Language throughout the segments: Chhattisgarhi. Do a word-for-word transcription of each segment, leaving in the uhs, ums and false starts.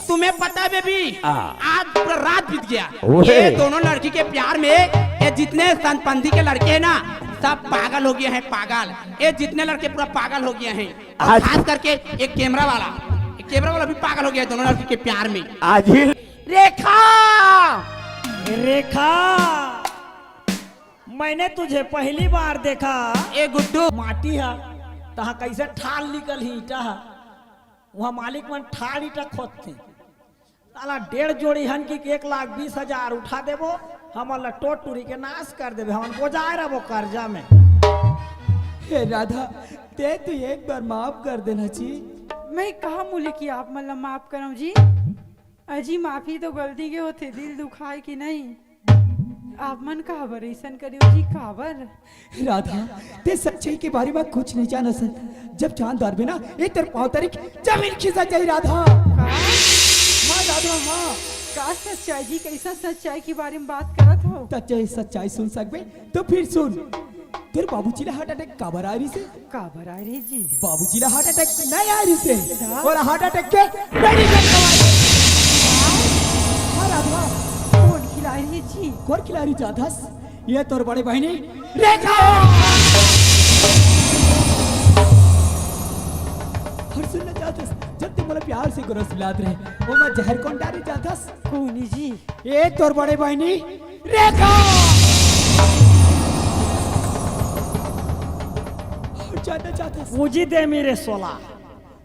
तुम्हें पता है बेबी, हाँ। आज पूरा रात बीत गया। ओए। ये दोनों लड़की के प्यार में ये जितने संतपंथी के लड़के हैं ना, सब पागल हो गए हैं, पागल। ये जितने लड़के पूरा पागल हो गए हैं, और आज खास करके एक कैमरा वाला, एक कैमरा वाला भी पागल हो गया है दोनों लड़की के प्यार में। आज ही रेखा, रेखा, मैंने तुझे पहली बार देखा। ए गुड्डू। माटी हा, तहा कैसे ठाल निकल ही ईटा हा। वहाँ मालिक मन ठाड़ ईटा खोदथे। साला डेढ़ जोड़ी हन की एक लाख बीस हजार उठा देबो, हमन ला टोट टूरी के नाश कर देबे, हमन बोजाए रहबो कर्जा में। हे राधा, ते तो एक बार माफ कर देना जी। मैं कहाँ मुली कि आप मन ला माफ करंव जी? अजी, माफी तो गलती के होथे, दिल दुखाए कि नहीं? आप मन काबर अइसन करियो जी, काबर? राधा, ते सच्चाई के बारे में कुछ नहीं जानत हस। जब चांद डारबे ना, ए तोर पाँव तरी जमीन खिसक जाही राधा। का? हाँ राधा, हाँ। का सच्चाई जी? कैसा सच्चाई के बारे में बात करत हो? त ते सच्चाई सुन सकबे, तो फिर सुन। तोर बाबूजी ला heart attack काबर आय रहिसे? काबर आय रहिस जी? बाबूजी ला heart attack नहीं आय रहिसे। दा? अउ heart attack के medical करवाए। हाँ राधा। कोन खिलाड़ी जी? कोन खिलाड़ी जात हस? ये तोर बड़े बहिनी रेखा। अउ सुन ना जात हस, जब ते मोला प्यार से गोरस पिलात रहे, ओमा जहर कोन डारे जात हस? कोनी जी। ये तोर बड़े बहिनी रेखा। अउ जात हस, जात हस। पूजी दे मेरे सोला।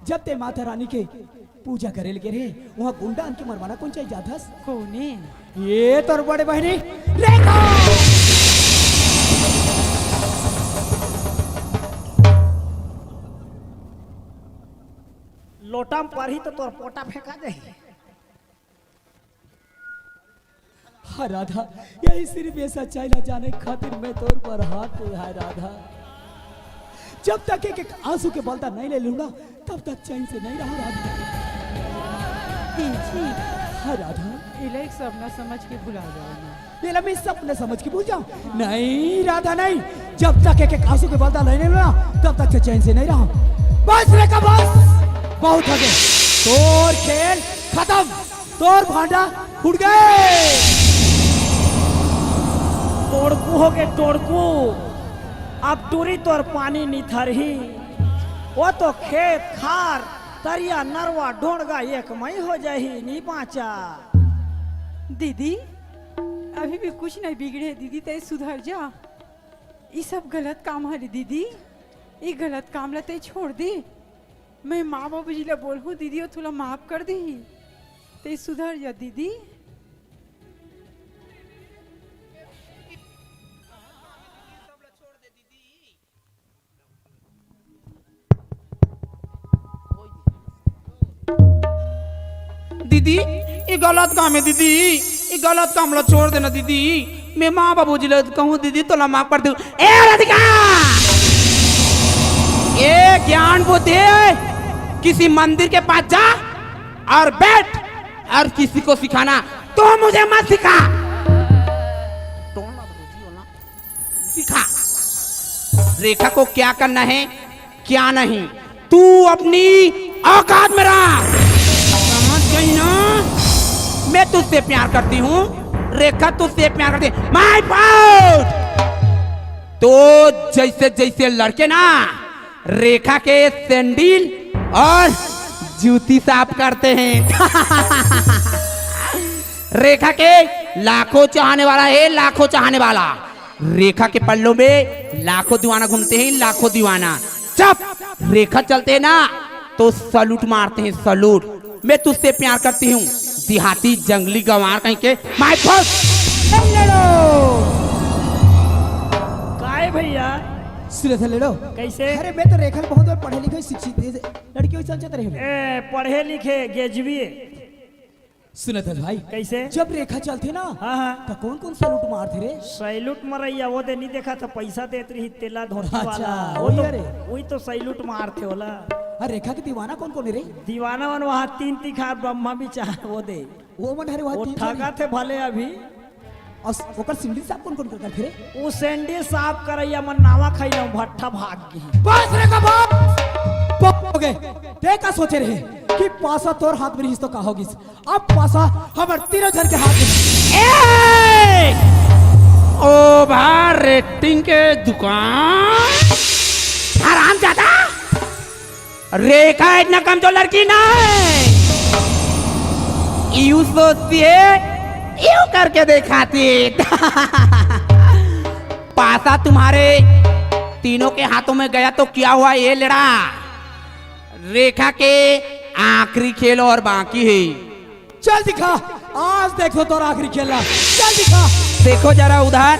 जब ते माता रानी के पूजा करे लगे रे, वहाँ गुंडा आन के मरवाना कोन चाहिए जात हस? कोने? ये तोर बड़े बहिनी रेखा। लोटा में परही तो तोर पोटा फेंका जाही। हाँ राधा, यही सिर्फ ये सच्चाई ला जाने खातिर मैं तोर बर हाथ उठाए राधा। जब तक एक एक आंसू के बलदा नहीं ले लूं ना, तब तक चैन से नहीं रहूं राधा। जी। हाँ राधा। एला एक सपना समझ के भुला जाओ ना। एला मैं सपना समझ के भूल जाऊं? नहीं राधा नहीं, जब तक एक एक आंसू के बलदा नहीं ले लूं ना, तब तक से चैन से नहीं रहूं। बस रेखा बस, बहुत हो गए। तोर खेल खत्म। तोर भांडा फूट गए। टोड़कू हो गे टोड़कू, अब टूरी तोर पानी निथरही। वो तो खेत खार, तरिया, नरवा, ढोंड़गा एक मई हो जाही, नी बाँचा। दीदी, अभी भी कुछ नहीं बिगड़े दीदी, तै सुधर जा। ई सब गलत काम हरे दीदी, ई गलत काम ला तै छोड़ दे। मैं माँ बाबूजी ला बोलहूँ दीदी, वो तोला माफ कर देही। तै सुधर जा दीदी। दीदी, ये गलत काम है दीदी, ये गलत काम ला छोड़ देना दीदी। मैं माँ बाबूजी ला कहूँ दीदी, तोला माफ कर दूँ। ए राधिका, ये ज्ञान बुद्धि किसी मंदिर के पास जा और बैठ और किसी को सिखाना, तू मुझे मत सिखा। सिखा रेखा को क्या करना है, क्या नहीं। तू अपनी औकात में रह, समझ गई ना? मैं तुझसे प्यार करती हूँ रेखा, तुझसे प्यार करती हूँ। माय फॉल्ट। तो जैसे जैसे लड़के ना रेखा के सैंडल और जूती साफ करते हैं। रेखा के लाखों चाहने वाला है, लाखों चाहने वाला। रेखा के पल्लों में लाखों दीवाना घूमते हैं, लाखों दीवाना। जब रेखा चलते हैं ना, तो सलूट मारते हैं, सलूट। मैं तुझसे प्यार करती हूँ, देहाती जंगली गंवार कहीं के। माय फर्स्ट। काय भैया? सुरेश लेड़ो। कैसे? अरे, मैं तो रेखा बहुत पढ़े लिखे, शिक्षित लड़की वैसे सोचत रहे। ए, पढ़े लिखे, ग्रेजुएट। सुनत हस भाई? कैसे? जब रेखा चलथे ना, हाँ, हाँ। त कौन कौन सैल्यूट मारथे रे? सैल्यूट मरैया, वो दे नहीं देखा था, पैसा देत रही तेला धोती अच्छा, वाला। वो वही तो, अरे। वही तो सैल्यूट मारथे ओला। अरे रेखा के दीवाना कौन कौन है रे? दीवाना मन वहाँ तीन तिखार ब्रह्मा विचार वो दे। वो मन हरे वहाँ वो तीन ठगा थे भले अभी। और ओकर सैंडल साफ कौन कौन कर करथे रे? वो सैंडल साफ करैया मन नावा खैला भट्ठा भाग गई। बस रे का बाप। पप हो गए। ते का सोचे रहे? कि पासा तोर हाथ में रहिस तो का हो गिस? अब पासा हमर तीनों झन के हाथ में। ए! ओवर रेटिंग के दुकान। हरामजादा! रेखा इतना कमजोर लड़की ना है। यू सोचती है, यू करके दिखाती। पासा तुम्हारे तीनों के हाथों में गया तो क्या हुआ ये लड़ा? रेखा के आखिरी खेल और बाकी है। चल दिखा, आज देखो तोर आखिरी खेला। चल दिखा। देखो जरा उधर।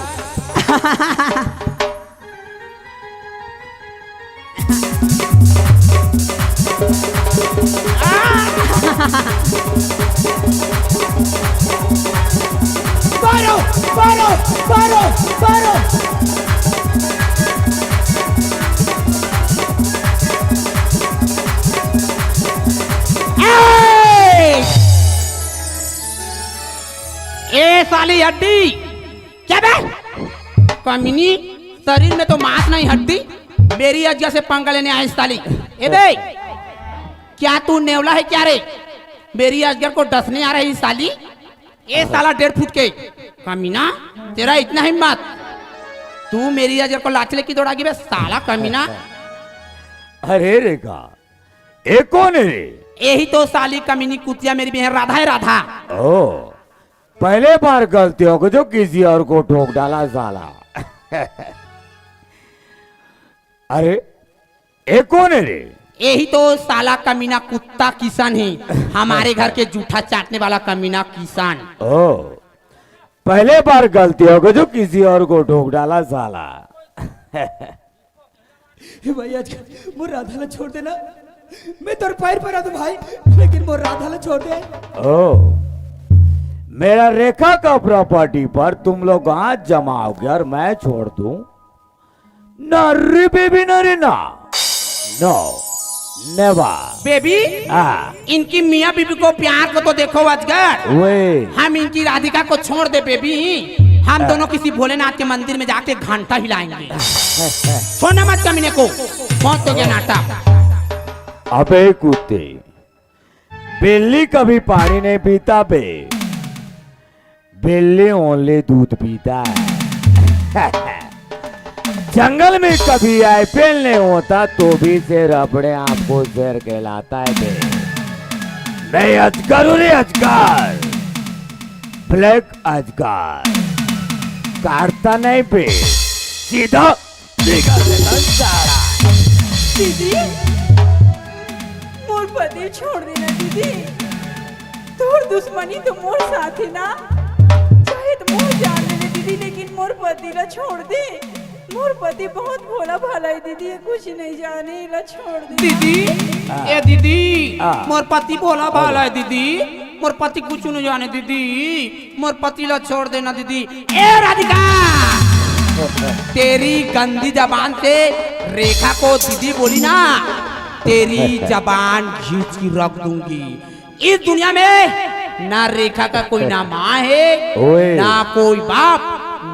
मारो, मारो, मारो, मारो। ए! ए साली हड्डी, क्या बे? कमीनी, शरीर में तो मांस नहीं हड्डी, मेरी अजगर से पंगा लेने आए साली। ए बे, क्या तू नेवला है क्या रे? मेरी अजगर को डसने आ रही साली। ए साला डेढ़ फुट के कमीना, तेरा इतना हिम्मत, तू मेरी अजगर को लात लेके दौड़ा गे बे साला कमीना। अरे रेखा, ए कोन हे रे? यही तो साली कमीनी कुतिया मेरी बहन राधा है, राधा। ओ, पहले बार गलती हो गई जो किसी और को ठोक डाला साला। अरे, ए कोन हे रे? यही तो साला कमीना कुत्ता किशन है, हमारे घर के जूठा चाटने वाला कमीना किशन। ओ, पहले बार गलती हो गई जो किसी और को ठोक डाला साला। हे भाई, आज मोर राधा ला छोड़ देना, मैं तोर पैर पर आ दूं भाई, लेकिन मोर राधा ला छोड़ दे। ओ, मेरा रेखा का प्रॉपर्टी पर तुम लोग हाथ जमाओगे और मैं छोड़ दूं? ना रे बेबी, ना रे ना। No, never। बेबी, हाँ। इनकी मियाँ बीबी को प्यार को तो देखो अजगर। वे। हम इनकी राधिका को छोड़ दे बेबी, हम हाँ। दोनों किसी भोलेनाथ के मंदिर में जाके घंटा हिलाएंगे। छोड़ना मत कमीने को, बहुत हो गया नाटक। अबे कुत्ते, बिल्ली कभी पानी नहीं पीता बे, बिल्ली only दूध पीता है। जंगल में कभी आईपीएल नहीं होता तो भी शेर अपने आप को शेर कहलाता है बे। मैं अजगर हूँ रे अजगर, ब्लैक अजगर, काटता नहीं बे, सीधा निकल देता सारा। दीदी, मोर पति छोड़ देना दीदी, तोर दुश्मनी तो मोर साथ है ना, चाहे तो मोर जान ले दीदी, लेकिन मोर पति ला छोड़ दे। मोर पति बहुत भोला भाला है दीदी, ये कुछ नहीं जाने, इला छोड़ दे। दीदी, हाँ। ए दीदी, हाँ। मोर पति भोला भाला है दीदी, मोर पति कुछ नहीं जाने दीदी, मोर पति ला छोड़ देना दीदी। ए राधिका, तेरी गंदी जबान से रेखा को दीदी बोली ना, तेरी जबान घींच के रख दूंगी। इस दुनिया में ना रेखा का कोई ना माँ है, ओए। ना कोई बाप,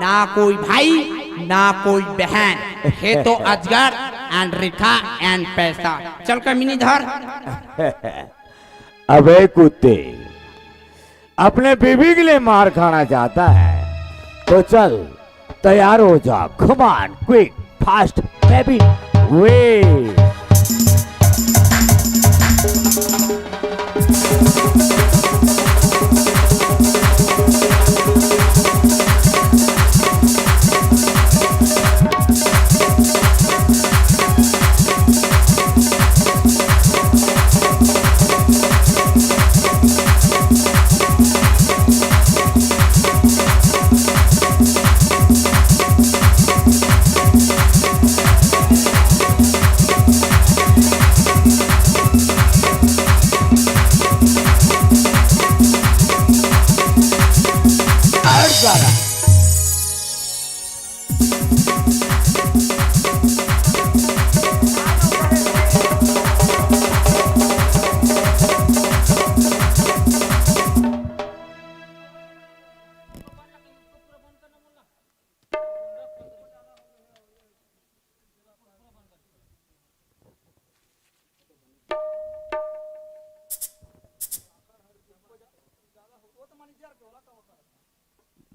ना कोई भाई, ना कोई बहन, है तो अजगर and रेखा and पैसा। चल कमीनी धर। अबे कुत्ते, अपने बीबी के लिए मार खाना चाहता है तो चल, तैयार हो जा। Come on, quick, fast, baby, वे।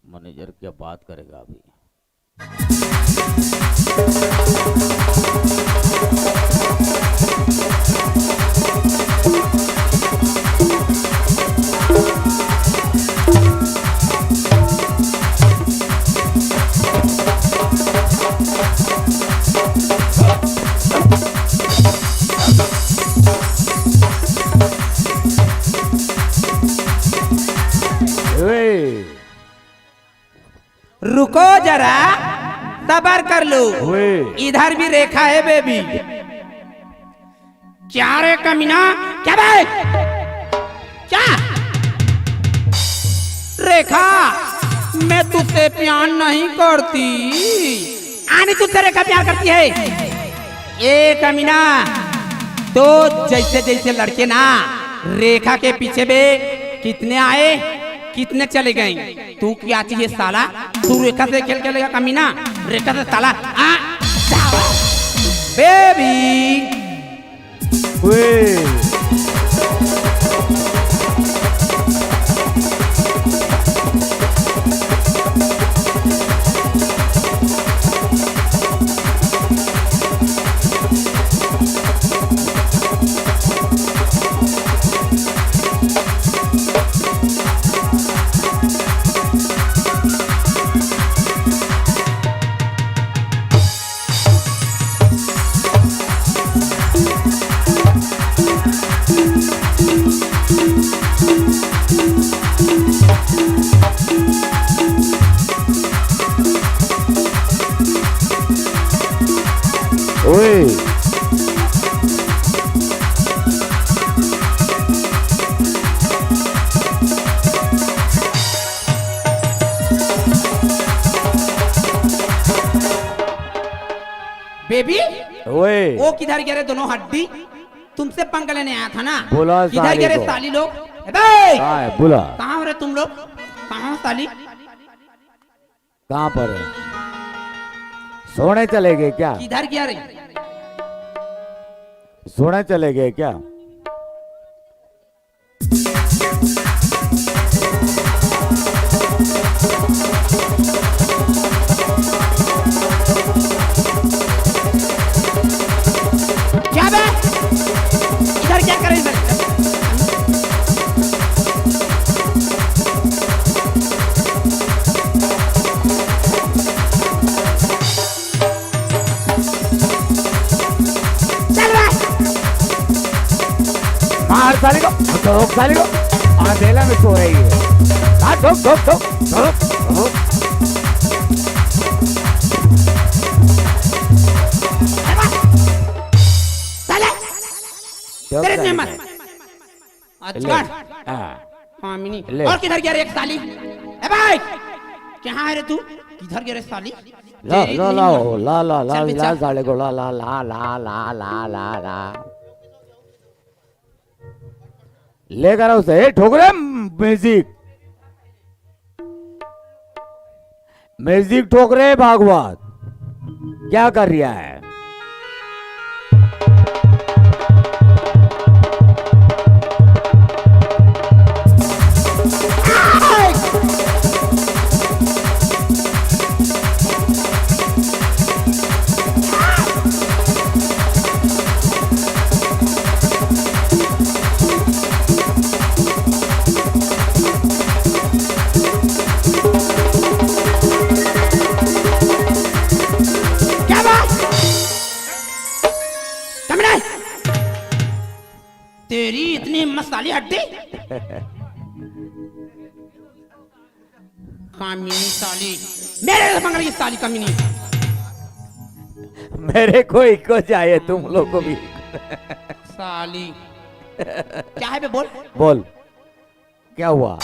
मैनेजर क्या बात करेगा अभी। रुको जरा, सबर कर लो। ओए। इधर भी रेखा है बेबी। क्या रे कमीना? क्या बे? क्या? रेखा, मैं तुझसे प्यार नहीं करती। आनी तुझसे रेखा प्यार करती है। ए कमीना, तो जैसे जैसे लड़के ना रेखा के पीछे बे, कितने आए, कितने चले गए। तू क्या चाहिए साला? तू रेखा से खेल खेलेगा कमीना, रेखा से साला। आ, बेबी। ओए। ओए। बेबी, ओए। वो किधर गया रे दोनों हड्डी? तुमसे पंगा लेने आया था ना? बोला किधर साली गया रे को। साली लोग? ए बे! हाँ, बोला। कहाँ हो रे तुम लोग? कहाँ हो साली? कहाँ पर है? सोने चले गए क्या? किधर गया रे? सोने चले गए क्या? क्या बे? इधर क्या करे इधर? चल बे। मार साले को, ठोक साले को। अंधेला में सो रही है। हाँ, ठोक, ठोक, ठोक, ठोक, ठोक। साले। ठोक तेरे साले में मत। को। अच्छा। ले। हाँ। कामिनी। ले। और किधर गया रे एक साली? ए भाई, कहाँ है रे तू? किधर गया रे साली? ला, तेरी ला, ला, नीमन। ओ, ला, ला, ला, चल पीछे। ला, साले को, ला, ला, ला। लेकर आओ उसे, ए, ठोक रे, म्यूजिक। म्यूजिक ठोक रे भागवत, क्या कर रिया है? क्या बात? कमरे! तेरी इतनी हिम्मत साली हड्डी? कामिनी साली, मेरे से पंगा ली साली कमीनी। मेरे को इको चाहिए, तुम लोग को भी। साली। क्या है बे, बोल। बोल। क्या हुआ?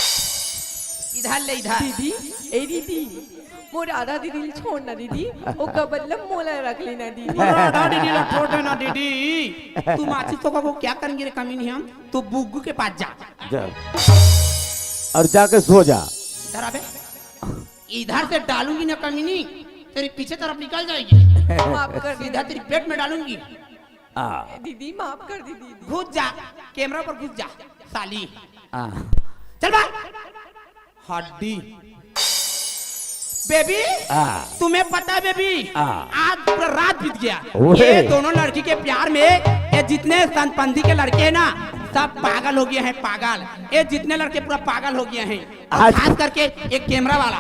इधर ले, इधर। दीदी, ए दीदी, मोर राधा दीदी ल छोड़ ना दीदी, ओकर बदला मोला रख लेना दीदी। राधा दीदी ला छोड़ देना दीदी। तू माचिस तो को क्या करेंगे रे कमीनी हम? तू बुग्गू के पास जा। जा। और जाके सो जा। इधर आ बे। इधर से डालूंगी ना कमीनी, तेरे पीछे तरफ निकल जाएगी। माफ कर दे। सीधा तेरी पेट में डालूंगी। आ। दीदी, माफ कर दे दीदी। घुस जा, कैमरा पर घुस जा, साली। आ। चल बाहर। हड्डी। बेबी, हाँ। तुम्हें पता है बेबी, हाँ। आज पूरा रात बीत गया। ओए। ये दोनों लड़की के प्यार में, ये जितने संपंदी के लड़के हैं ना, सब पागल हो गए हैं, पागल। ये जितने लड़के पूरा पागल हो गए हैं। और आज खास करके एक कैमरा वाला,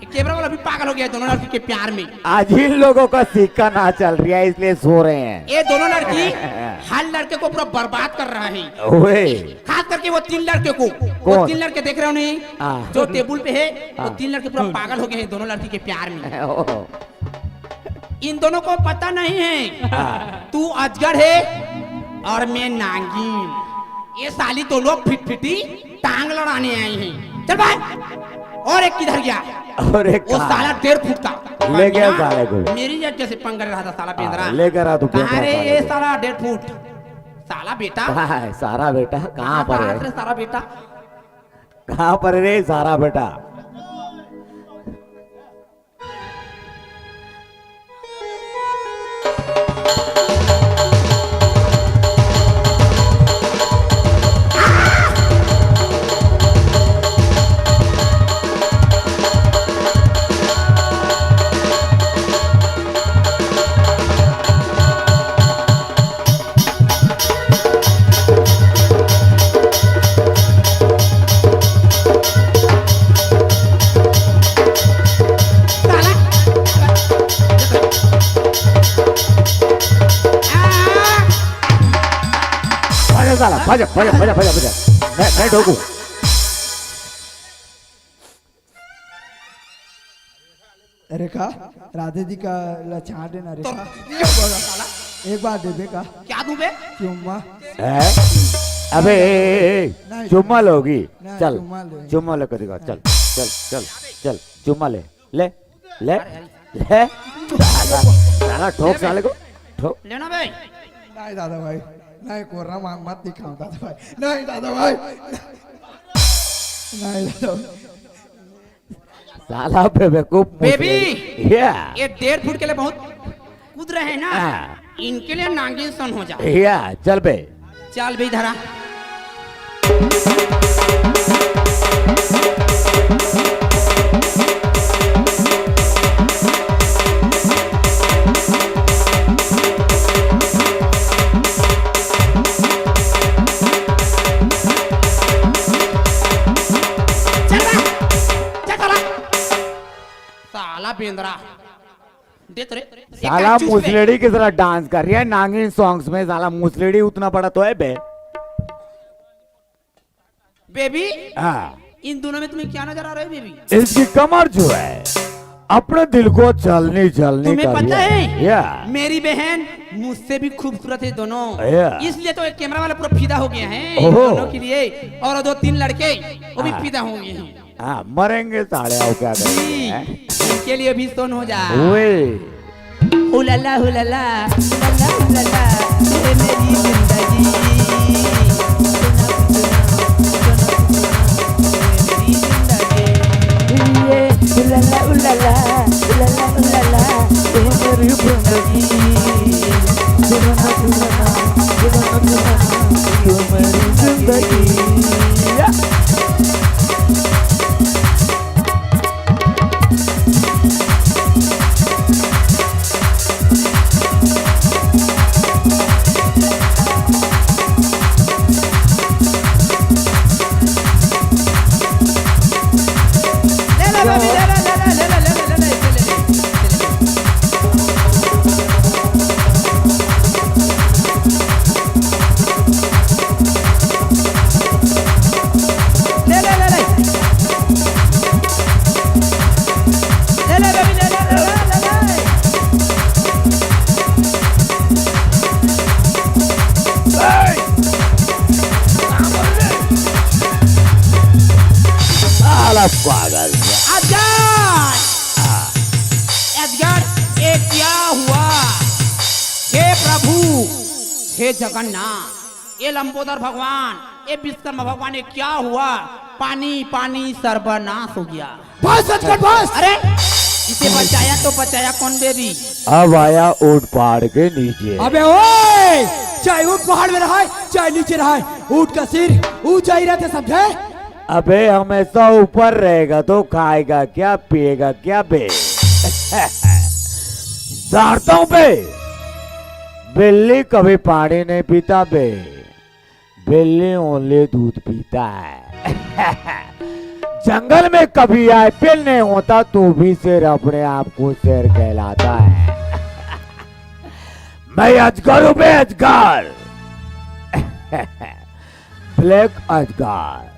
एक कैमरा वाला भी पागल हो गया है दोनों लड़की के प्यार में। आज इन लोगों का सिक्का ना चल रहा है, इसलिए सो रहे हैं। ये दोनों लड़की हर लड़के को पूरा बर्बाद कर रहा है। ओए। खास करके वो तीन लड़के को, वो कौन? तीन लड़के देख रहे हो नहीं, हाँ। जो टेबल पे है, वो हाँ। तीन लड़के पूरा पागल हो गए हैं दोनों लड़की के प्यार में। ओह। इन दोनों को पता नहीं है, हाँ। तू अजगर है और मैं नागिन। ये साली दोनों फिटफिटी टांग लड़ाने आई हैं। चल भाई, और एक किधर गया? और एक वो कहाँ? साला डेढ़ फुट का। ले गया साले को। मेरी जगह से पंगा ले रहा था साला बेंदरा। हाँ, लेकर आ तू कहाँ बेंदरा रे साले ये को। साला डेढ़ फुट? साला बेटा। कहाँ है सारा बेटा? कहाँ पर है? रे सारा बेटा? कहाँ पर है रे सारा बेटा? भाजा साला, भाजा, भाजा, भाजा, भाजा, भाजा। मैं, मैं ठोकू। अरे का? राधे जी का लछाड़ देना रे तो का? ये बोला साला। एक बार दे दे का? क्या दूं बे? चुम्मा। हैं? अबे, ए, ए, ए, नहीं। चुम्मा लोगी? नहीं, चल, चुम्मा ले। चुम्मा लेकर दिखा। चल, चल, चल, चल, चुम्मा ले, ले, ले, ले। साला, साला ठोक साले को, ठोक। लेना बे। नहीं दादा भाई, नहीं कोर्रा मांग मत दिखाओ दादा भाई, नहीं दादा भाई, नहीं दादा भाई। साला बेवकूफ बेबी, मुसलेड़ी। या। ये डेढ़ फुट के लिए बहुत कूद रहे हैं ना, हाँ। इनके लिए नागिन सन हो जा। या, चल बे। चल बे धरा। चल बे, चल साला। साला बेंदरा। देख रे, साला एक चूस पे। मुसलेड़ी की तरह डांस कर रही है नागिन सॉन्ग्स में। साला मुसलेड़ी उतना बड़ा तो है बे। बेबी, हाँ। इन दोनों में तुम्हें क्या नजर आ रहा है बेबी? इसकी कमर जो है, अपने दिल को जलनी जलनी तुम्हें कर पता रही है? है, या। मेरी बहन मुझसे भी खूबसूरत है दोनों, या। इसलिए तो एक कैमरा वाला पूरा फिदा हो गया है इन ओहो। दोनों के लिए, और दो तीन लड़के वो भी हाँ। फिदा हो गए हैं। हाँ, मरेंगे साले, आओ क्या करेंगे, जी, हैं? इनके लिए भी सुन हो जा। ओए। उलाला, उलाला, उलाला, उलाला, ये मेरी जिंदगी। ये उलाला, उलाला, उलाला, उलाला, ये मेरी जिंदगी। ये मेरी जिंदगी। ले ले, ले ले। ले ले, बेबी, ले ले, ले ले, ले ले। साला पागल। अजगर! अजगर, ये क्या हुआ? हे प्रभु, हे जगन्नाथ, ये लंबोदर भगवान, ये विश्वकर्मा भगवान, ये क्या हुआ? पानी, पानी, सर्वनाश हो गया। बस, अजगर, बस। अरे, इसे बचाया तो बचाया कौन बेबी? अब आया ऊंट पहाड़ के नीचे। अबे ओए, चाहे ऊंट पहाड़ में रहा है, चाहे नीचे रहा है, ऊंट का सिर ऊंचा ही रहता, समझे? अबे, हमेशा ऊपर रहेगा तो खाएगा क्या, पिएगा क्या बे? जानता हूँ बे, बिल्ली कभी पानी नहीं पीता बे, बिल्ली only दूध पीता है। जंगल में कभी आईपीएल नहीं होता तो भी शेर अपने आप को शेर कहलाता है। मैं अजगर हूँ बे, अजगर। ब्लैक अजगर।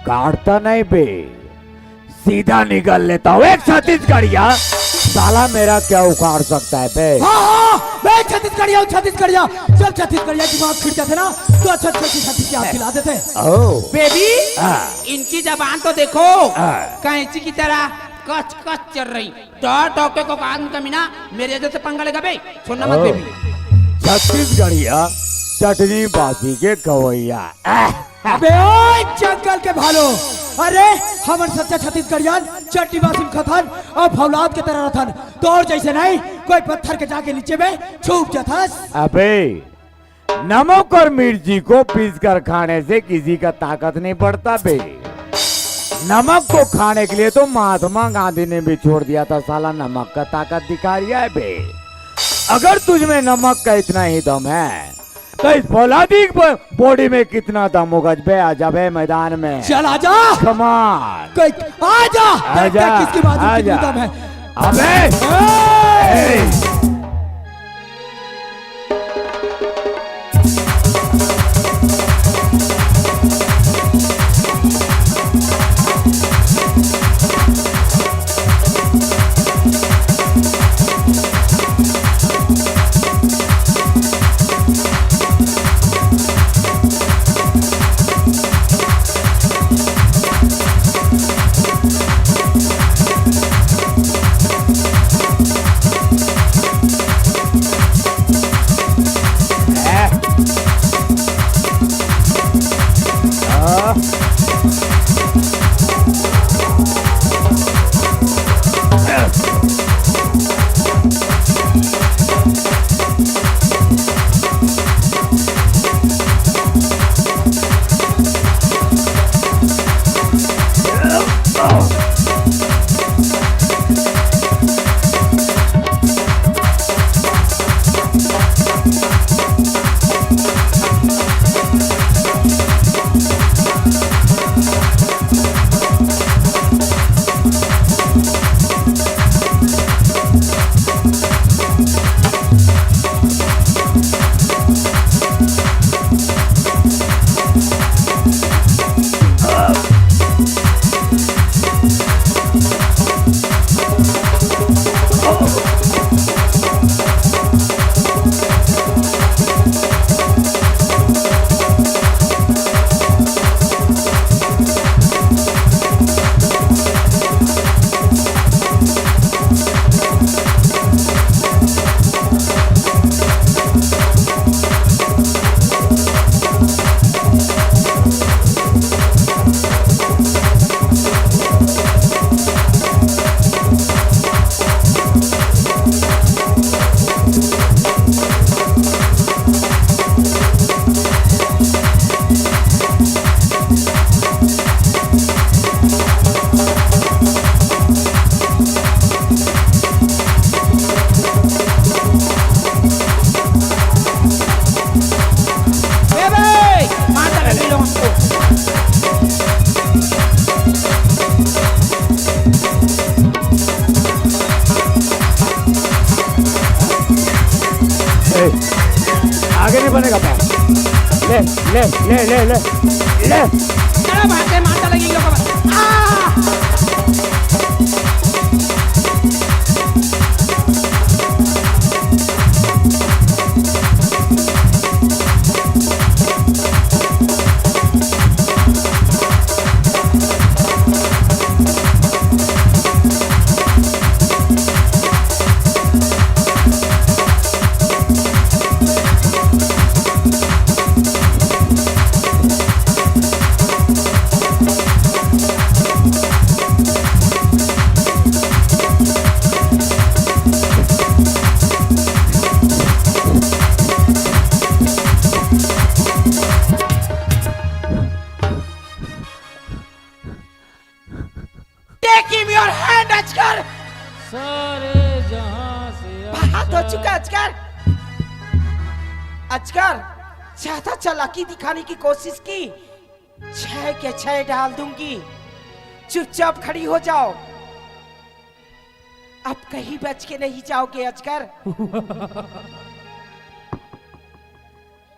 काटता नहीं बे, सीधा निगल लेता हूँ। एक छत्तीसगढ़िया, साला मेरा क्या उखाड़ सकता है बे? हाँ, हाँ, मैं छत्तीसगढ़िया हूँ, छत्तीसगढ़िया। जब छत्तीसगढ़िया दिमाग खिट जाते ना, तो अच्छा अच्छा छत्तीस की याद दिला देते हैं। ओ। बेबी, हाँ। इनकी जबान तो देखो, हाँ। कैंची की तरह कच कच चल रही। डर डॉक्टर को कान कमीना, मेरे जैसे पंगा लेगा बे, छोड़ना मत ओ। बेबी। छत्तीसगढ़िया, चटनी बासी के खवैया। अबे ओए जंगल के भालो, अरे हमन सच्चा छत्तीसगढ़ियन चट्टी बासिम खथन अउ फौलाद के तरह रथन। तोर जैसे नहीं कोई पत्थर के जाके नीचे में छुप जाथस। अबे नमक और मिर्ची को पीस कर खाने से किसी का ताकत नहीं बढ़ता बे। नमक को खाने के लिए तो महात्मा गांधी ने भी छोड़ दिया था साला, नमक का ताकत दिखा रिया है बे। अगर तुझ में नमक का इतना ही दम है तो इस फौलादी ब-, बॉडी में कितना दम होगा बे? आजा बे मैदान में। चल आजा। कमान। कोई आजा। देखते आजा, हैं किसकी बाजू कितनी आजा। दम है। अबे। ए! ए! ए बे, मार डाले इन लोगों को। ए, आगे नहीं बनेगा पैर। ले, ले, ले, ले, ले, ले। चलो भाग के मार डालेंगे इन लोगों को। आ! और हैंड अजगर। सारे जहां से बहुत हो अच्छा। चुका अजगर। अजगर, ज्यादा चालाकी दिखाने की कोशिश की, छह के छह डाल दूंगी। चुपचाप खड़ी हो जाओ, अब कहीं बच के नहीं जाओगे अजगर।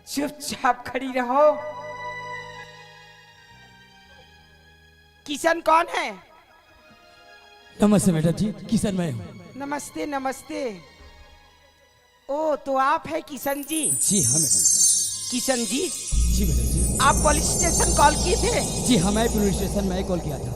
चुपचाप खड़ी रहो। किशन कौन है? नमस्ते मैडम जी, किशन मैं हूँ। नमस्ते, नमस्ते। ओ, तो आप है किशन जी? जी हाँ मैडम। किशन जी, जी मैडम जी। आप पुलिस स्टेशन कॉल किए थे? जी हाँ, मैं पुलिस स्टेशन में कॉल किया था।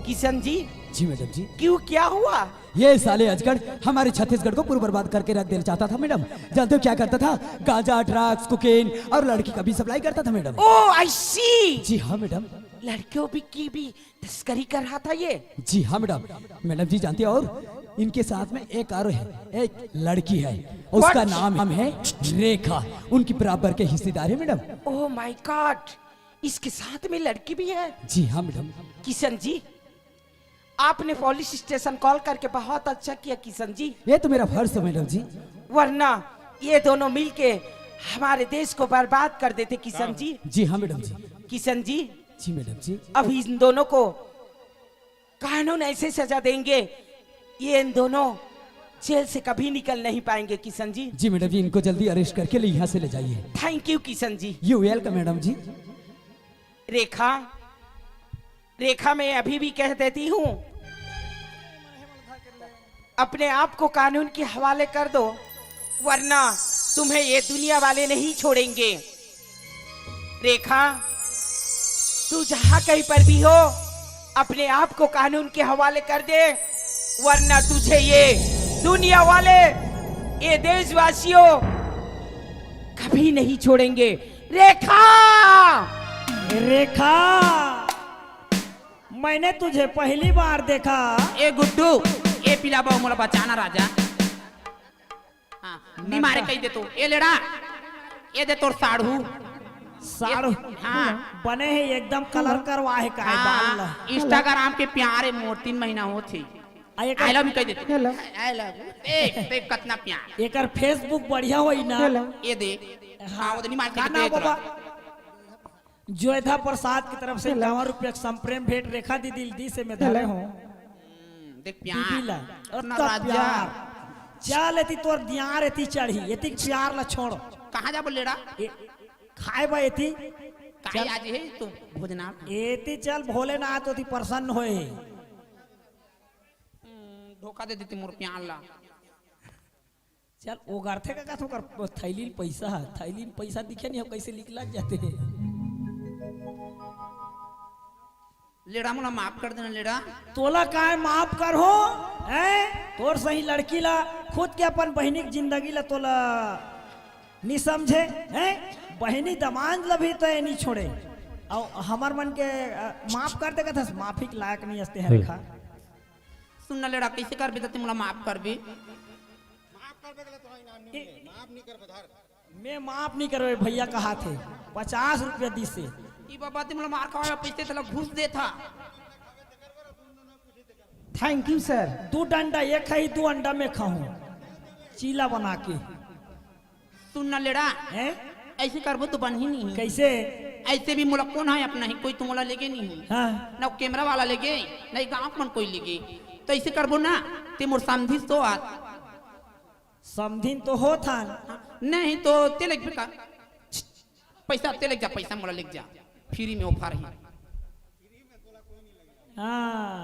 किशन जी, जी मैडम जी। क्यों, क्या हुआ? ये साले अजगर हमारे छत्तीसगढ़ को पूरा बर्बाद करके रख देना चाहता था मैडम। जानते हो क्या करता था? गांजा, ड्रग्स, कोकेन और लड़की का भी सप्लाई करता था मैडम। ओ, आई सी। जी हाँ मैडम। लड़कियों भी की भी तस्करी कर रहा था ये? जी हाँ मैडम। मैडम जी जानती है, और इनके साथ में एक और है, एक लड़की है, उसका What? नाम है रेखा, उनकी बराबर के हिस्सेदार है मैडम। ओ माय गॉड, इसके साथ में लड़की भी है? जी हाँ मैडम। किशन जी, आपने पुलिस स्टेशन कॉल करके बहुत अच्छा किया किशन जी। ये तो मेरा फर्ज है मैडम जी। वरना ये दोनों मिलके हमारे देश को बर्बाद कर देते किशन जी। जी हाँ मैडम जी। किशन जी, जी मैडम जी। अब इन दोनों को कानून ऐसे सजा देंगे, ये इन दोनों जेल से कभी निकल नहीं पाएंगे किशन जी। जी मैडम जी, इनको जल्दी अरेस्ट करके ले यहाँ से ले जाइए। Thank you Kishan ji. You welcome madam ji. Rekha, Rekha, मैं अभी भी कह देती हूँ, अपने आप को कानून के हवाले कर दो, वरना तुम्हें ये दुनिया वाले नहीं छोड़ेंगे। रेखा, तू जहाँ कहीं पर भी हो, अपने आप को कानून के हवाले कर दे, वरना तुझे ये दुनिया वाले, ये देशवासियों कभी नहीं छोड़ेंगे। रेखा! रेखा, मैंने तुझे पहली बार देखा। ए गुड्डू, ए पिला बाबू, मोला बचाना राजा। हाँ, नी मारे कही दे तो। ए लेड़ा, ए दे तोर साढ़ू। साढ़ू? हाँ। बने हे एकदम कलर करवा हे का हे बाल ला। हाँ, Instagram के प्यार हे मोर, तीन महीना होत हे। आ, एकर I love you कह दे तू। Hello। I love you। ए, ते कतना प्यार। एकर Facebook बढ़िया होई ना। Hello। ए दे। हाँ। हाँ, वो तो नहीं मार का के नाम देख बाबा? रहा। जोधा प्रसाद की तरफ से Hello। इक्यावन रुपया के संप्रेम भेंट रेखा दीदी ल दी से मैं धरे Hello। हों। हम्म, देख प्यार। बीबी ला। अपना अतना राजा। प्यार। चल एती तोर दियार एती चढ़ी, एती प्यार ला छोड़। कहाँ जाबो लेड़ा? ए, खाए बा एती। काहे चल। आज हे तो भोजना? एती चल भोलेनाथ ओती प्रसन्न होए। हम्म, धोखा दे देती मोर प्यार ला। चल, ओगरथे का कथों कर थैली म पैसा हे, थैली म पैसा दिखे नहीं हो, कैसे निकला जाते हैं। लेड़ा मोला माफ कर देना लेड़ा। तोला काय माफ कर हो, हैं? तोर सही लड़की ला, खुद के अपन बहिनी के जिंदगी ला तोला नहीं समझे, हैं? बहिनी दमांद ला भी तो ये नहीं छोड़े। और हमर मन के, अ, माफ कर दे कथस, माफी के लायक नहीं हस्ते हैं रेखा। सुन ना लेड़ा, कैसे करबे त मोला माफ करबे? माफ करबे के लिए तोरा इनाम नहीं ए, मिले, माफ नहीं करबे, धर। मैं माफ नहीं करबे, भैया कहा थे, पचास रुपया दी से। ई बाबा ते मोला मार खावा पैसे तेला घूस दे था। Thank you sir। दू डंडा एक खाही, दू अंडा मैं खाहूं, चीला बना के। सुन ना लेड़ा, हैं? ऐसे करबो तो बनही नहीं। कैसे? ऐसे भी मोला कोन हे अपना ही, कोई तो मोला लेगे नहीं हे। हाँ। ना वो कैमरा वाला लेगे, ना ही गांव मन कोई लेगे। तो ऐसे करबो ना, ते मोर समधी तो आत। समधिन तो होत हन। नहीं तो ते लेग का? पैसा ते लेग जा, पैसा मोला लेग जा। Free में offer हे। हाँ,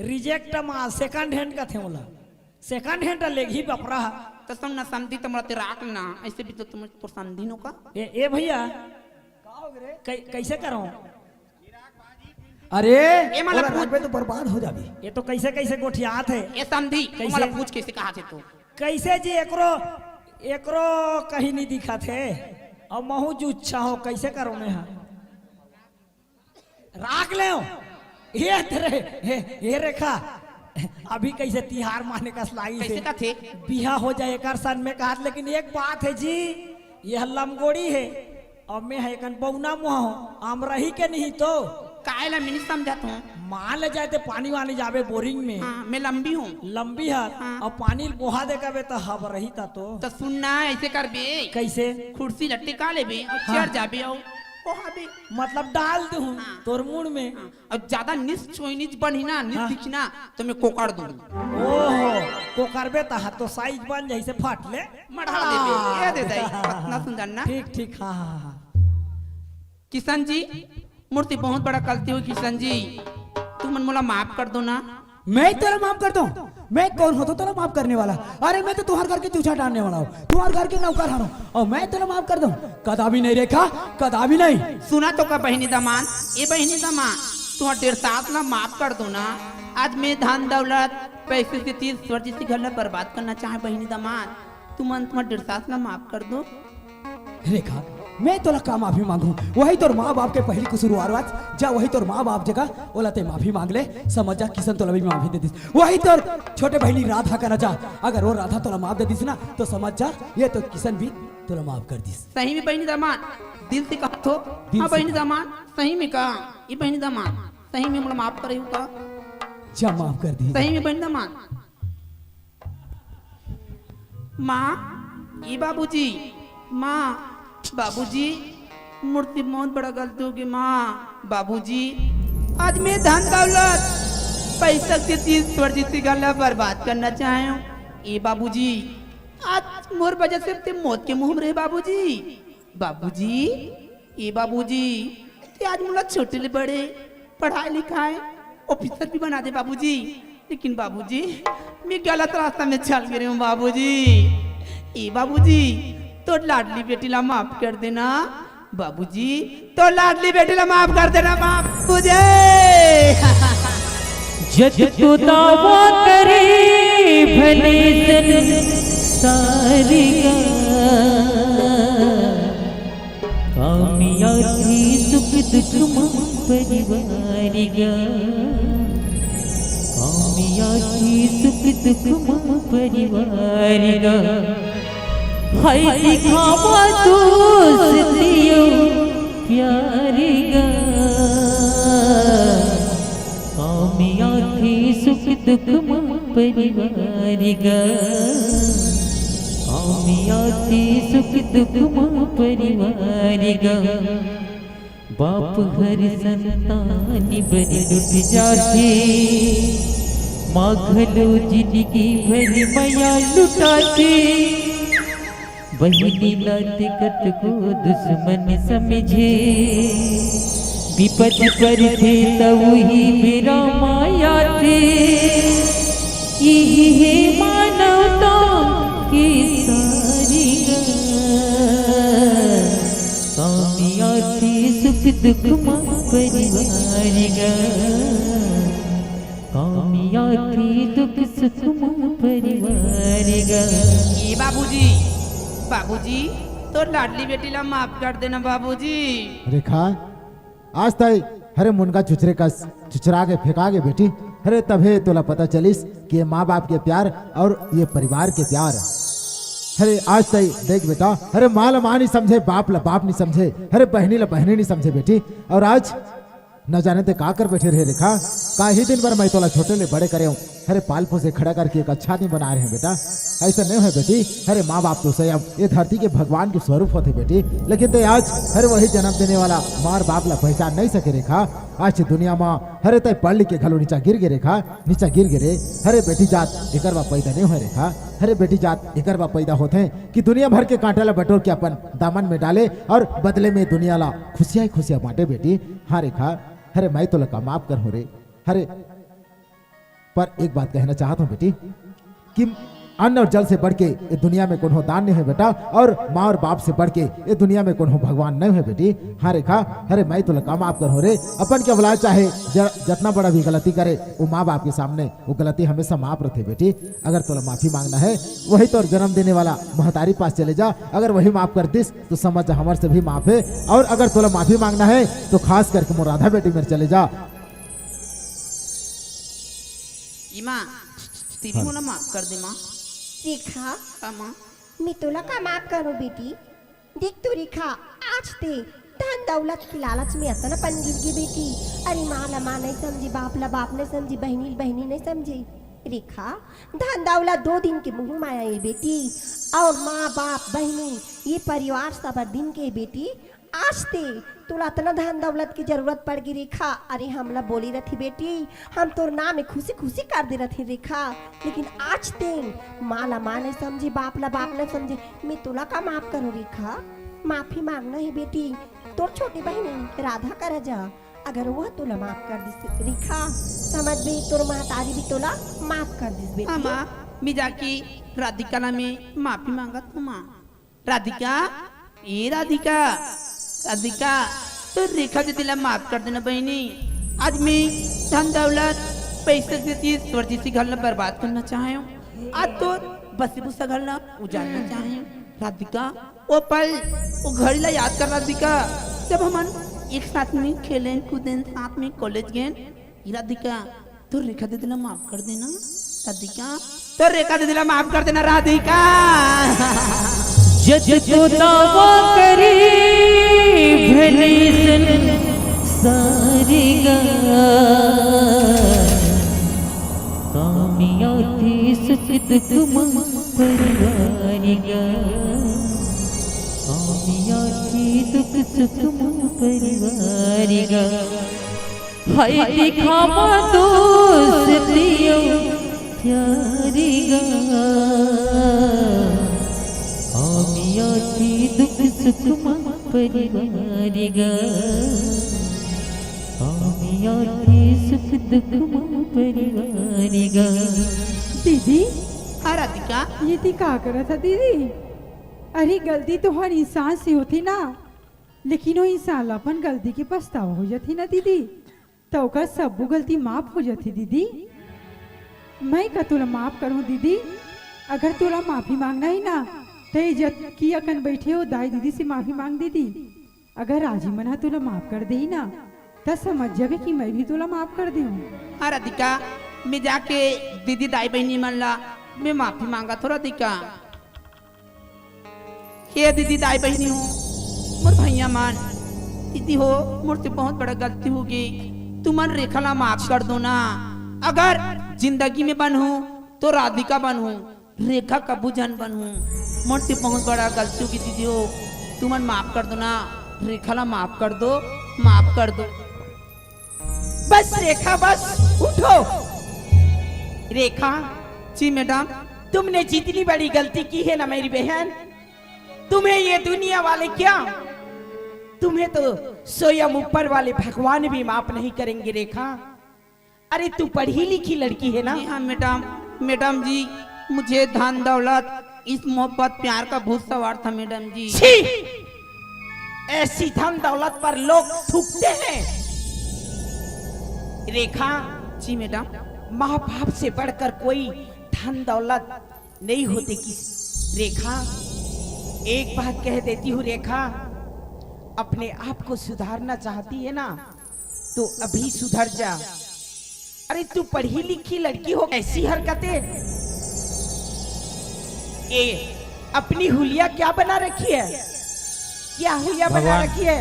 reject माल, second hand कथे ओला। Second hand लेगही बपरा। त सुन ना समधी त मोला ते राख ना, ऐसे भी तो तुम तोर समधी नो का। ए, ए भैया, कै-, कैसे करो? अरे, ए, मतलब ओला पूछ राखबे तो बर्बाद हो जाबे। ये तो कैसे, कैसे गोठियात हे? ए समधी, कैसे? मोला पूछ कैसे कहा थे तू? कैसे जी, एकरो, एकरो कहीं नहीं दिखा थे। और महू जुच्छा हो, कैसे करो मैं हाँ? राख ले। ये तेरे, ये, ये रेखा, अभी कैसे तिहार माने कस लागी कैसे से। कथे? बिहा हो जाए एकर सन में कहा, लेकिन एक बात हे जी, ये लमगोड़ी हे, और मैं हे एकन बौना मुहा हो, आम रही के नहीं तो। काहे ला मैं नहीं समझत हूँ। मान ले जाए ते पानी वानी जाबे बोरिंग में। हाँ, मैं लंबी हूँ। लंबी हस। हाँ। अउ पानी ल बोहा दे कबे त हबरही ता तो। त सुन ना, ऐसे करबे। कैसे? खुर्सी ल टिका लेबे अउ हाँ। चढ़ जाबे अउ बोहाबे। मतलब डाल दूँ हाँ। तोर मुड़ में। हाँ। अउ ज्यादा निस छोई निस बनही ना, निस हाँ। दिखी ना, त मैं कोकर दूँ। ओहो, कोकरबे त हाथ तो साइज बन जाही से फट ले। मढ़ा देबे। हाँ। ये दे दई, पतना सुंदर ना। ठीक, ठीक, हाँ, हाँ, हाँ। किशन जी, मोर से बहुत बड़ा गलती होइस किशन जी, तुमन मोला माफ कर दो ना। मैं तोला माफ कर दूं? मैं कौन होथों तोला माफ करने वाला? अरे मैं तो तुम्हार घर के चूचा डालने वाला हूँ, तुम्हार घर के नौकर हरौं, अउ मैं तोला माफ कर दूं? कदापि नहीं रेखा, कदापि नहीं। सुना तो का बहिनी दमांद, ए बहिनी दमांद, तुम्हार डेढ़ सास ला माफ कर दो ना। आज मैं धन दौलत पैसे से तीस वर्ष जिस घर ला बर्बाद करना चाहे बहिनी दमांद, तुमन तुम्हार डेढ़ सास ला माफ कर दो। रेखा, मैं तोला का माफी मांगू? वही तोर माँ बाप के पहली कसूरवार वाच, जा वही तोर माँ बाप जगह ओला ते माफी मांग ले, समझ जा किशन तोला भी माफी दे दिस। वही तोर छोटे बहिनी राधा करा जा, अगर वो राधा तोला माफ दे दिस ना, तो समझ जा ये तो किशन भी तोला माफ कर दिस। सही में बहिनी दमांद, दिल से कहा थो। दिल हाँ से बहिनी कहा। दमांद, सही में कहा, ये बहिनी दमांद, सही में मोला माफ करे हो का? जा माफ कर दिस। सही में बहिनी दमांद। माँ, ए बाबूजी, माँ, बाबूजी, मोर से बहुत बड़ा गलती होगे माँ, बाबूजी, आज मैं धन दौलत, पैसा के चीज पर जीती गला बर्बाद करना चाहे हूँ। ए बाबूजी, आज मोर वजह से ते मौत के मुँह में रहे बाबूजी, बाबूजी, ए बाबूजी, ते आज मोला छोटे ले बड़े पढ़ाई लिखाई ऑफिसर भी बना दे बाबूजी। लेकिन बाबूजी, मैं गलत रास्ता में चल गिरे हूँ बाबूजी। ए बाबूजी, तोर लाडली बेटी ला माफ कर देना बाबूजी, तोर लाडली बेटी ला माफ कर देना बाबूजी। जग तो दावा करे भले संसारी गा, कामयाबी सुख दुख मा परिवारी गा, कामयाबी सुख दुख मा परिवारी गा। हाय दिखावा दोस्ती अउ प्यारी गा, कामयाबी सुख दुख मा परिवारी गा, कामयाबी सुख दुख मा परिवारी गा। बाप घर संतान बर लुट जाथे, माँ घलो जिनगी भर मया लुटाथे। बहिनी ला ते कतको दुश्मन समझे, बिपत परथे त उही बेरा माया आथे। इही हे मानवता के सारी गा, कामयाबी सुख दुख मा परिवारी गा, कामयाबी दुख सुख मा परिवारी गा। ए बाबूजी, बाबूजी, तोर लाडली बेटी ला माफ कर देना बाबूजी। रेखा, आज तय हरे मुनगा चुचरे कस चुचरा के फेंका गे बेटी। हरे तभे तोला पता चलिस कि ये माँ बाप के प्यार अउ ये परिवार के प्यार। हरे आज तय देख बेटा, हरे माँ ला माँ नहीं समझे, बाप ला बाप नहीं समझे, हरे बहिनी ला बहिनी नहीं समझे बेटी। अउ आज न जाने ते का कर बैठे रहे रेखा, का ही दिन भर मैं तोला छोटे ले बड़े करे हूँ। हरे पाल पोसे खड़ा करके एक अच्छा आदमी बना रहे हैं बेटा, ऐसा नहीं है बेटी। हरे माँ बाप तो स्वयं ये धरती के भगवान के स्वरूप होथे बेटी, लेकिन ते आज हरे वही जन्म देने वाला माँ अउ बाप ला पहचान नहीं सके रेखा। आज दुनिया मा हरे तय पढ़ लिख के घलो नीचा गिर गे रेखा, नीचा गिर गे रे। हरे बेटी जात एकर बर पैदा नहीं होय रेखा, हरे बेटी जात एकर बर पैदा होथे कि दुनिया भर के कांटा ला बटोर के अपन दामन में डाले अउ बदले में दुनिया ला खुशियां ही खुशियां बांटे बेटी। हाँ रेखा, हरे मैं तोला का माफ कर हूँ रे। हरे पर एक बात कहना चाहत हूँ बेटी कि अन्न अउ जल से बढ़ के ये दुनिया में कोनो दान नहीं है बेटा, अउ माँ अउ बाप से बढ़ के ये दुनिया में कोनो भगवान नहीं है बेटी। हाँ रेखा, हरे मैं तोला का माफ कर हूँ रे। अपन के औलाद चाहे ज-, जतना बड़ा भी गलती करे, वो माँ बाप के सामने वो गलती हमेशा माफ रथे बेटी। अगर तोला माफी मांगना है, वही तोर जन्म देने वाला महतारी पास चले जा, अगर वही माफ कर दिस तो समझ जा हमर से भी माफ है। अउ अगर तोला माफी मांगना है तो खास करके मोर राधा बेटी मेर चले जा। ए माँ, ते भी हाँ। मोला माफ कर दे माँ। रेखा, हाँ माँ। मैं तोला का माफ करूँ बेटी? देख तो रेखा, आज ते धन दौलत के लालच में अतना पन गिर गे बेटी। अरे, माँ ला माँ नहीं समझे, बाप ला बाप नहीं समझे, बहिनी ला बहिनी नहीं समझे। रेखा, धन दौलत दो दिन के मुँह माया ए बेटी, अउ माँ बाप बहिनी ये परिवार सबर दिन के बेटी। आज ते तोला अतना धन दौलत के जरूरत पड़ गे रेखा। अरे, हमला बोले रथे बेटी, हम तोर नाम में खुशी खुशी कर दे रथे रेखा, लेकिन आज ते माँ ला माँ नहीं समझे, बाप ला बाप नहीं समझे। मैं तोला का माफ करूँ रेखा? माफी मांगना हे बेटी, तोर छोटी बहिनी राधा करा जा, अगर वह तोला माफ कर दिस रेखा, समझ बे तोर महतारी भी तोला माफ कर दिस बेटी। हाँ माँ, मैं जाके राधिका ला मैं माफी मांगत हूँ माँ। राधिका, ए राधिका, राधिका, तोर रेखा दीदी ला माफ कर देना बहिनी। आज मैं धन दौलत, पैसा से, चीज, स्वर्जी से घर ला बर्बाद करना चाहे हूँ। आज तोर बसी भूसा घर ला उजाड़ना चाहे हूँ। राधिका, वो पल, वो घड़ी ला याद कर राधिका, जब हमन एक साथ में खेलेन कूदेन, साथ में कॉलेज गेन। ए राधिका, तोर रेखा दीदी ला माफ कर देना। राधिका, तोर रेखा दीदी ला माफ कर देना राधिका। जत को दावा करी भले संसारी गा, कामिया थी सुख दुख मा परिवारी गा, कामिया थी दुख सुख मा परिवारी गा। हाय दिखावा दोस्ती अउ प्यारी गा, कामिया थी दुख सुख मा परिवारी गा, कामिया थी सुख दुख मा परिवारी गा। दीदी, हाँ राधिका। ये ती का करत ह दीदी? अरे गलती तो हर इंसान से होथे ना, लेकिन वो इंसान ला अपन गलती के पछतावा हो जाथे ना दीदी, त ओकर सब्बो गलती माफ हो जाथे दीदी। मैं का तोला माफ करूँ दीदी? अगर तोला माफी मांगना हे ना, त इज्जत की अकन बैठे हो दाई दीदी से माफी मांग दीदी। अगर राजी मन ह तोला माफ कर देही ना, त समझ जाबे कि मैं भी तोला माफ कर दे हूँ। हाँ राधिका, मैं जाके दीदी दाई बहिनी मन ला मैं माफी मांगत हूँ राधिका। हे दीदी दाई बहिनी हो, मोर भैया मन, दीदी हो, मोर से बहुत बड़ा गलती हो गे, तुमन रेखा ला माफ कर दो ना। अगर जिंदगी में बनहूँ तो राधिका बनहूँ, रेखा कभू झन बनहूँ। मोर से बहुत बड़ा गलती हो गे दीदी हो, तुमन माफ कर दो ना, रेखा ला माफ कर दो, माफ कर दो। बस रेखा, बस उठो। रेखा। जी मैडम। तुमने जितनी बड़ी गलती की है ना मेरी बहन, तुम्हें ये दुनिया वाले क्या, तुम्हें तो स्वयं ऊपर वाले भगवान भी माफ नहीं करेंगे रेखा। अरे तू पढ़ी लिखी लड़की है ना? जी हाँ मैडम। मैडम जी, मुझे धन दौलत, इश्क मोहब्बत प्यार का भूत सवार था मैडम जी। छी! ऐसी धन दौलत पर लोग थूकते हैं। रेखा। जी मैडम। माँ बाप से बढ़कर कोई धन दौलत नहीं होते किस। रेखा, एक बात कह देती हूँ रेखा, अपने आप को सुधारना चाहती है ना तो अभी सुधर जा। अरे तू पढ़ी लिखी लड़की हो, ऐसी हरकतें, ये अपनी हुलिया क्या बना रखी है? क्या हुलिया बना भगवान। रखी है?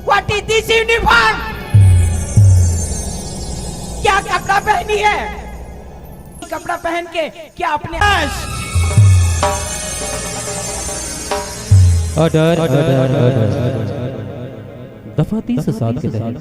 What is this uniform? क्या कपड़ा पहनी है? कपड़ा पहन के क्या अपने ऑर्डर, ऑर्डर, ऑर्डर। दफा तीन सौ सात के तहत